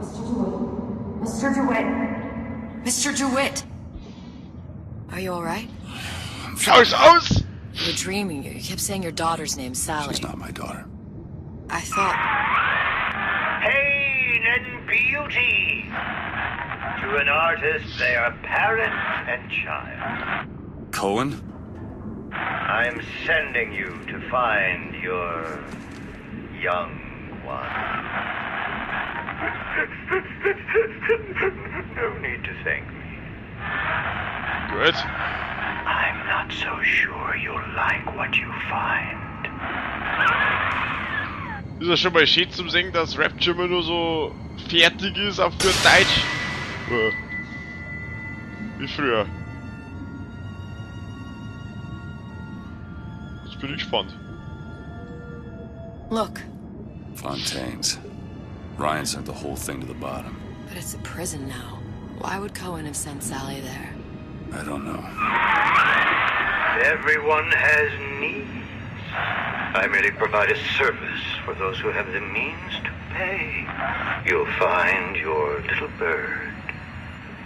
Mr. DeWitt. Mr. DeWitt. Mr. DeWitt! Are you alright? Schau's aus! You were dreaming. You kept saying your daughter's name, Sally. She's not my daughter. I thought. Pain and beauty. To an artist, they are parent and child. Cohen? I'm sending you to find your young one. No need to thank me. Gut. I'm not so sure you'll like what you find. Ist ja schon mal schön zum sehen, dass Rapture immer nur so fertig ist auf gut Deutsch. Wie früher. Jetzt bin ich gespannt. Look, Fontaine's. Ryan sent the whole thing to the bottom. but it's a prison now. Why would Cohen have sent Sally there? I don't know. Everyone has needs. I merely provide a service for those who have the means to pay. You'll find your little bird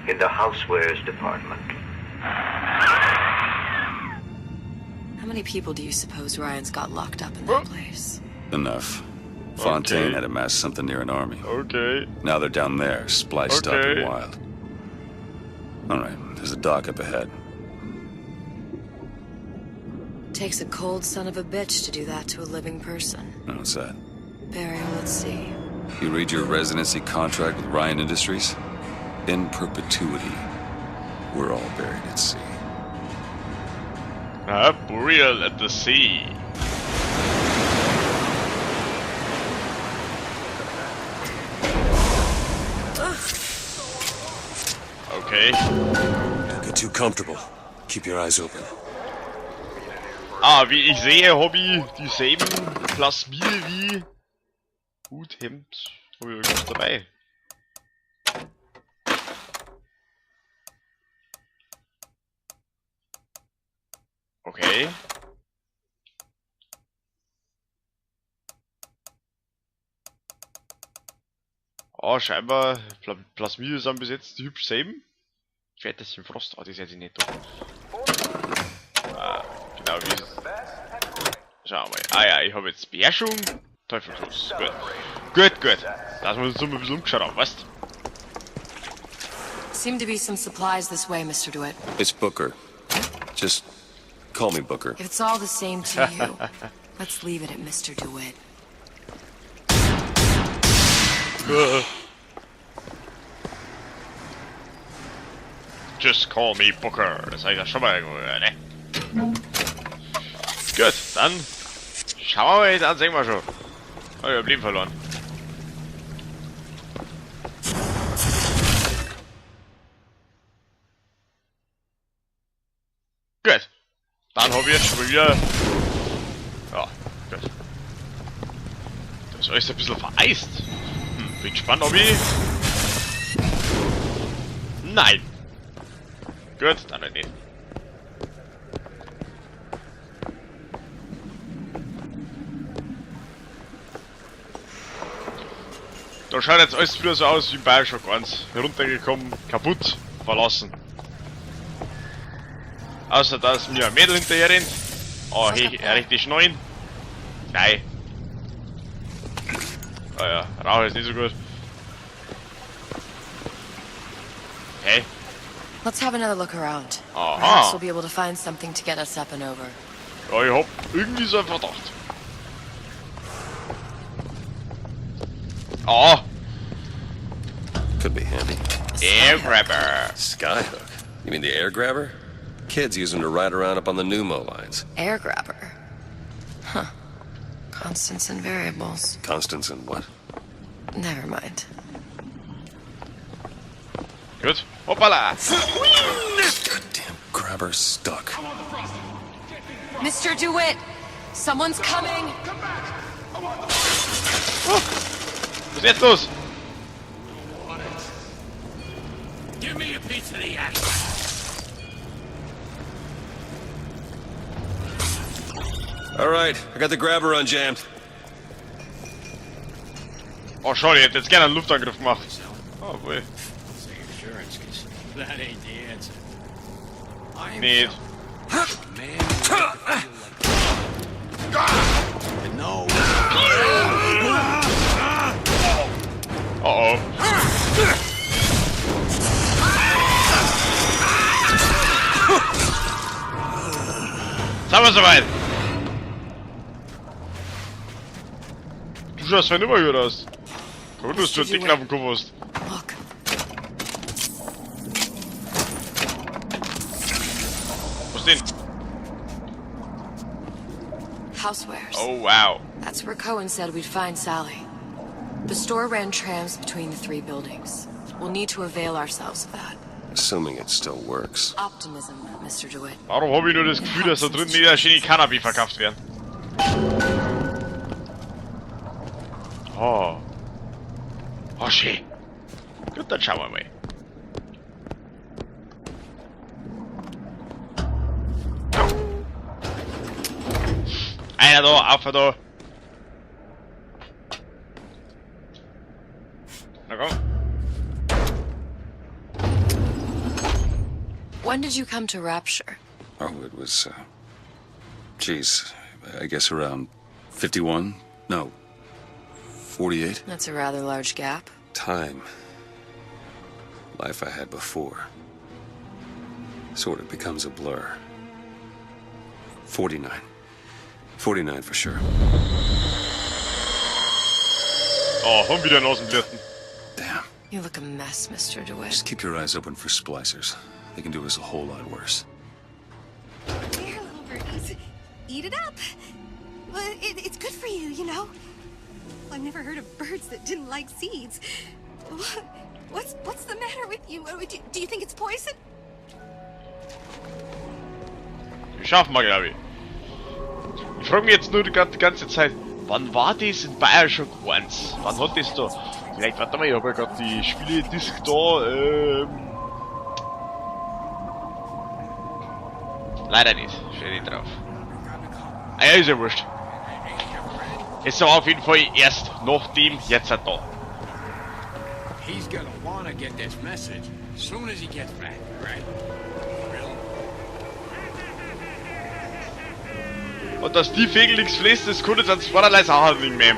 in the housewares department. How many people do you suppose Ryan's got locked up in that place? Enough. Fontaine Okay. had amassed something near an army. Okay. Now they're down there, spliced up Okay. and wild. All right, there's a dock up ahead. Takes a cold son of a bitch to do that to a living person. And what's that? Burial at sea. You read your residency contract with Ryan Industries? In perpetuity, we're all buried at sea. Burial at the sea. Okay. Don't get too comfortable. Keep your eyes open. Ah, wie ich sehe, hab ich dieselben Plasmide wie Hut, Hemd, hab ich irgendwas dabei. Okay. Ah, scheinbar, Plasmide sind bis jetzt hübsch selben. Väterchen Frost, ah, das hätte ich nicht da. Ah, genau wie es. Schauen wir mal. Ah ja, ich habe jetzt Beherrschung. Teufelschuss. Gut. Gut, gut. Dass wir uns so ein bisschen umgeschaut haben, weißt? Seem to be some supplies this way, Mr. DeWitt. It's Booker. Just call me Booker. If it's all the same to you, let's leave it at Mr. DeWitt. Just call me Booker. Das hab ich ja schon mal irgendwo gehört, ne? Gut, dann schauen wir mal, dann sehen wir schon. Oh, ich hab Leben verloren. Gut. Dann hab ich jetzt schon mal wieder... Ja, gut. Das ist alles ein bisschen vereist. Bin gespannt, ob ich... Nein! Gut, dann halt nicht. Da schaut jetzt alles wieder so aus wie in Bioshock 1. Heruntergekommen, kaputt, verlassen. Außer dass mir ein Mädel hinterher rennt. Oh, hey, richtig schneuen. Nein. Ah ja, Rauch ist nicht so gut. Hey. Let's have another look around. Aha. Perhaps we'll be able to find something to get us up and over. Ja, ich hab irgendwie so einen Verdacht. Ah, Could be handy. Air Grabber. Skyhook? You mean the air grabber? Kids use them to ride around up on the pneumo lines. Air grabber. Huh. Constants and variables. Constants and what? Never mind. Gut. Hoppala. Goddamn grabber stuck. Mr. DeWitt! Someone's coming! Was ist jetzt los? Give me a piece of the action. All right, I got the grabber unjammed. Oh, schade, ich hätte jetzt gerne einen Luftangriff gemacht. Oh, wohl. Say insurance, 'cause that ain't the answer. I am Nicht. a man who likes to feel like to know Oh oh. Sind wir soweit? Du schaust zwar nicht mehr gut aus. Komm, dass du einen Deckel auf dem Kopf hast. Look. Was denn? Housewares. Oh wow. That's where Cohen said we'd find Sally. The store ran trams between the three buildings. We'll need to avail ourselves of that. Assuming it still works. Optimism, Mr. DeWitt. Warum habe ich nur das Gefühl, dass da drin wieder schöne Cannabis verkauft werden? Oh. Oh, schön. Gut, dann schauen wir mal. Einer da, auf da. Na komm. When did you come to Rapture? Oh, it was, geez, I guess around 51? No, 48? That's a rather large gap. Time. Life I had before. Sort of becomes a blur. 49. 49 for sure. Oh, und wieder Nasenblüten. Damn. You look a mess, Mr. DeWitt. Just keep your eyes open for splicers. They can do us a whole lot worse. Here, little birdies. Eat it up. Well, it's good for you, you know. I've never heard of birds that didn't like seeds. What's the matter with you? Do you think it's poison? Schaffen wir, glaube ich. Ich frage mich jetzt nur die ganze Zeit, wann war das in Bioshock 1? Wann hat das da? Vielleicht, warte mal, ich habe ja gerade die Spiele-Disc da, Leider nicht, steht nicht drauf. Ah ja, ist ja wurscht. Es war auf jeden Fall erst nach dem jetzt da. He's gonna wanna get this message as soon as he gets back, right? Really? Und dass die Vögel nichts flessen, das kann jetzt an zweierlei Sachen liegen, ma'am.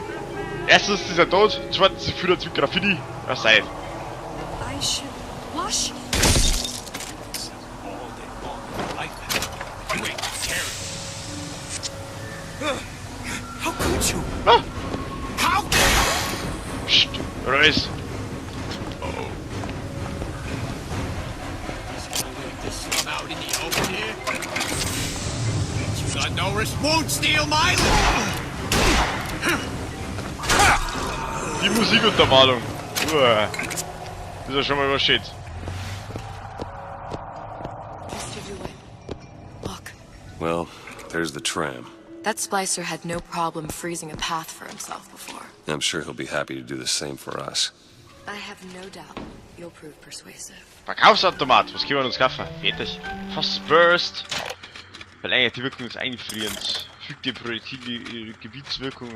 Erstens ist er tot, zweitens fühlt er mit Graffiti. Was sei. I should wash. All day long, like that. You ain't caring. How could you? Ah. How? Psst, oder ist? Oh oh. Just gonna leave this scum out in the open here? You got no won't steal my Die Musikuntermalung. Uah. Das ist ja schon mal was shit. Mr. DeWitt. Look. Well, there's the tram. That splicer had no problem freezing a path for himself before. I'm sure he'll be happy to do the same for us. I have no doubt you'll prove persuasive. Verkaufsautomat, was können wir uns kaufen? Fertig. Fast Burst. Verlängert die Wirkung des Einfrierens. Fügt die Projektile Gebietswirkung.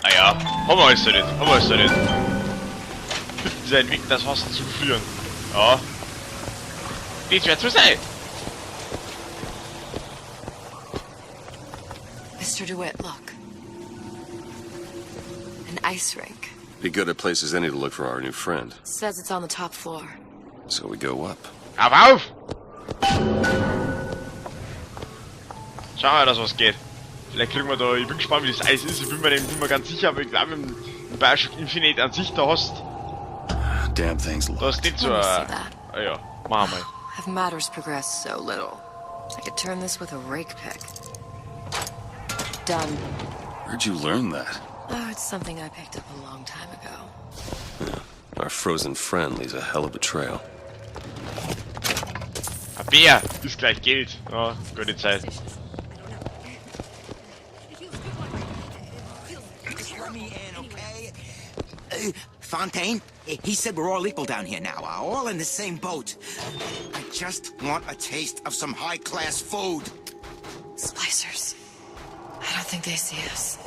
Ah ja, haben wir alles da nicht. Haben wir alles da nicht. Finden Sie einen Weg, das Wasser zu frieren. Ja. Das wird zu sein. Mr. DeWitt, look. An ice rink. Be good at place as any to look for our new friend. Says it's on the top floor. So we go up. Auf, auf! Schauen wir mal, dass was geht. Vielleicht kriegen wir da, ich bin gespannt, wie das Eis ist. Ich bin mir nicht mehr ganz sicher, aber ich glaube, im Bioshock Infinite an sich, da hast Damn thing's da locked. hast nicht so Let me see ein. that. Ah ja, machen wir mal. Have matters progressed so little? I could turn this with a rake pick. Done. Where'd you learn that? Oh, it's something I picked up a long time ago. Yeah. Our frozen friend leaves a hell of a trail. Ein Bär ist gleich Geld. Ja, gute Zeit. Just let me in, okay? Fontaine, he said we're all equal down here now, all in the same boat. I just want a taste of some high-class food. Splicers. don't think they see us.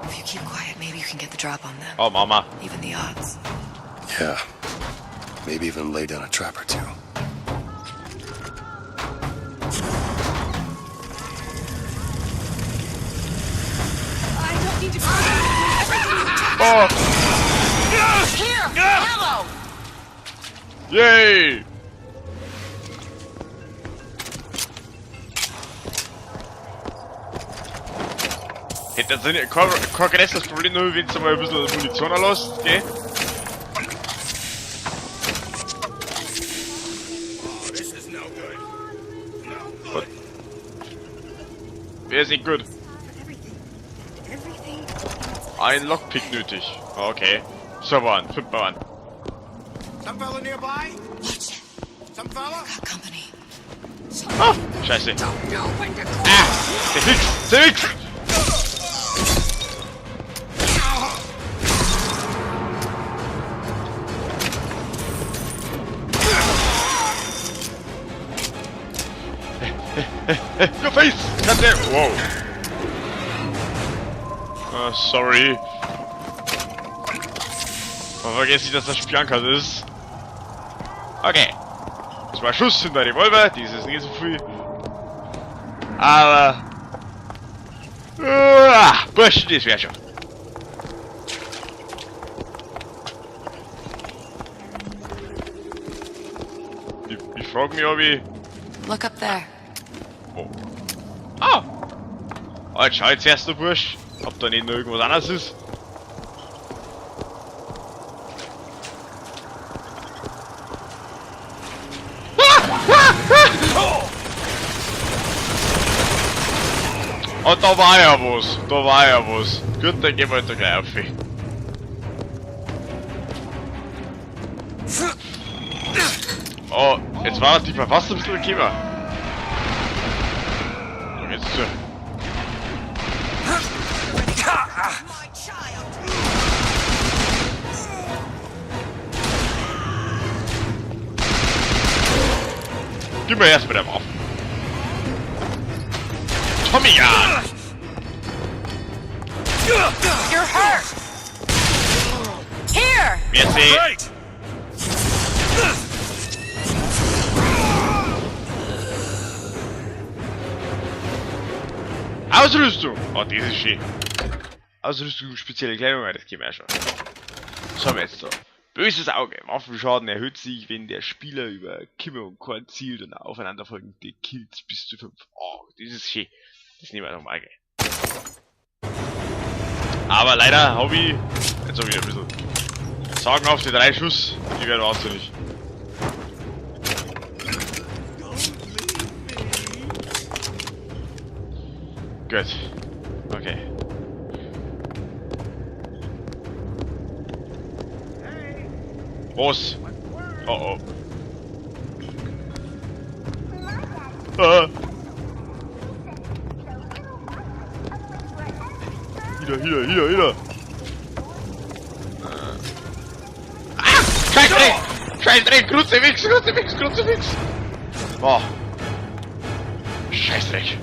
If you keep quiet, maybe you can get the drop on them. Oh, Mama. Even the odds. Yeah. Maybe even lay down a trap or two. I don't need to. Oh! Here! Ammo! Yay! Hätte jetzt nicht kein größeres Problem, nur wenn es mal ein bisschen Munition erlässt, gell? Gut. Wer ist nicht gut? Ein Lockpick nötig. Okay. So, one, finden wir an. Some fella nearby? Some fella? Got company. Ah, scheiße. Ah, der Fix, der Fix! Your face! Katze! Wow. Ah, sorry. Man vergisst nicht, dass das Spiankart ist. Okay. Zwei Schuss sind der Revolver, das ist nicht so viel. Aber... Burschen, das wär schon. Ich frag mich, ob ich... Look up there. Oh. Ah! Oh, jetzt schau jetzt erst der Bursch, ob da nicht noch irgendwas anderes ist. Oh, da war ja was. Da war ja was. Gut, dann gehen wir halt da gleich auf. Oh, jetzt war die fast ein bisschen gekommen. So, jetzt zu. Gib mir erst mit der Waffe. Tommy Gun! You're hurt! Here! Merci! Right! Ausrüstung! Oh, das ist schön. Ausrüstung, spezielle Kleidung, das gehen wir auch schon. Was haben wir jetzt da? Böses Auge. Waffenschaden erhöht sich, wenn der Spieler über Kimme und Korn zielt und aufeinanderfolgende Kills bis zu 5. Oh, das ist schön. Das nehmen wir nochmal, gell. Aber leider hab ich jetzt auch wieder ein bisschen Sagen auf die 3 Schuss, die werden wahnsinnig. Gut. Okay. Was? Oh oh. Ah. Hier, hier, hier, hier. Ah! Scheißdreck! Scheißdreck! Kruzifix, Kruzifix, Kruzifix! Oh. Scheißdreck!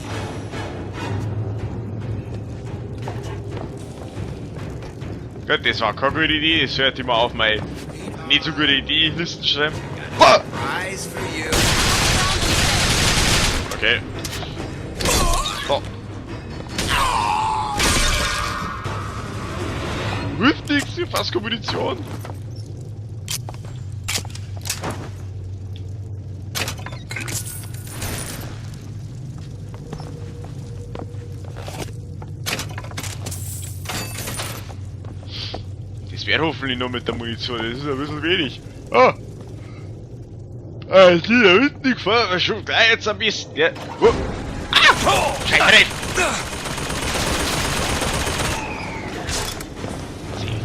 Gut, das war keine gute Idee, das hört immer auf meine nicht so gute Idee Listen schreiben. Ah! Okay. So. Hilft nix, hier fast Munition. Das wäre hoffentlich noch mit der Munition, das ist ein bisschen wenig. Ah! Ah, hier da hinten gefahren, aber schon gleich jetzt am besten, gell? Oh. Ah! Scheiße!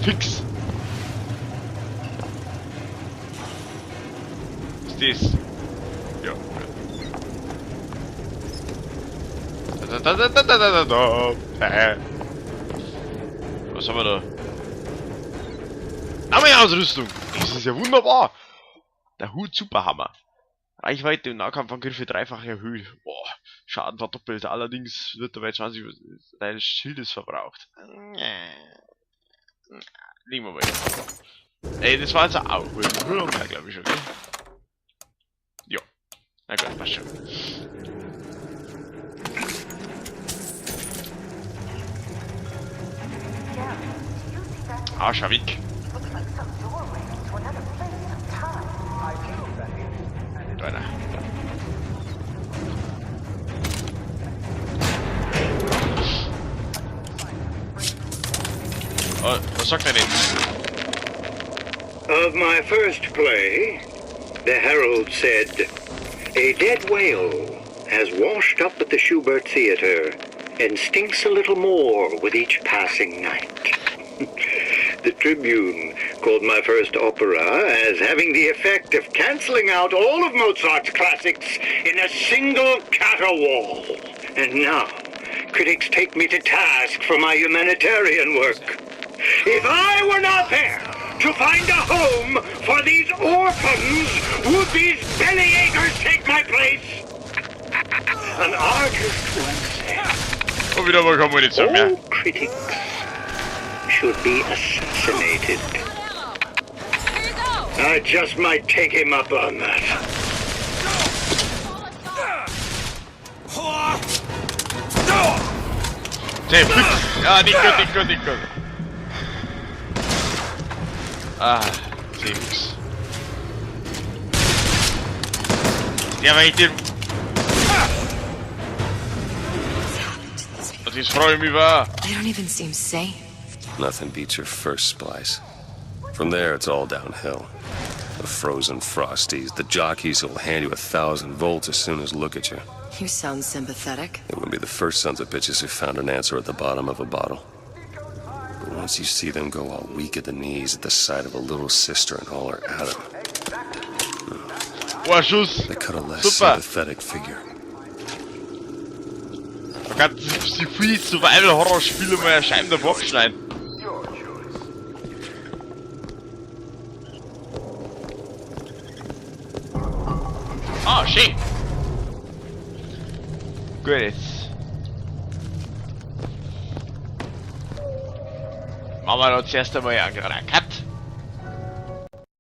Fix! Ist das? Ja. Da da da da da da da da. Was haben wir da? Ausrüstung! Das ist ja wunderbar! Der Hut Superhammer. Reichweite und Nahkampfangriffe dreifach erhöht. Boah, Schaden verdoppelt, allerdings wird dabei 20 deines Schildes verbraucht. Legen wir mal. Ey, das war jetzt auch gut. Ja, glaube ich schon, gell? Ja. Na gut, passt schon. Ah, schau weg. Da einer. Oh, was sagt er denn? Of my first play, the Herald said, "A dead whale has washed up at the Schubert Theater and stinks a little more with each passing night." The Tribune called my first opera as having the effect of canceling out all of Mozart's classics in a single caterwaul. And now, critics take me to task for my humanitarian work. If I were not there to find a home for these orphans, would these bellyachers take my place? An artist once said, Und wieder mal keine Munition mehr. all critics should be assassinated. I just might take him up on that. Fix. Ja, nicht gut, nicht gut, nicht gut. Ah, fix. Ja, weil ich den... Das ist freue ich mich war. They don't even seem sane. Nothing beats your first splice. From there, it's all downhill. The frozen frosties, the jockeys who'll hand you 1,000 volts as soon as look at you. You sound sympathetic. It wouldn't be the first sons of bitches who found an answer at the bottom of a bottle. But once you see them go all weak at the knees at the sight of a little sister and all her atom, Oh, Schuss. they cut a less Super. sympathetic figure. Man kann sich viel Survival-Horror-Spiele mal eine Scheibe davor schneiden. Ah, schön. Gut, jetzt. Machen wir da zuerst einmal einen kleinen Cut.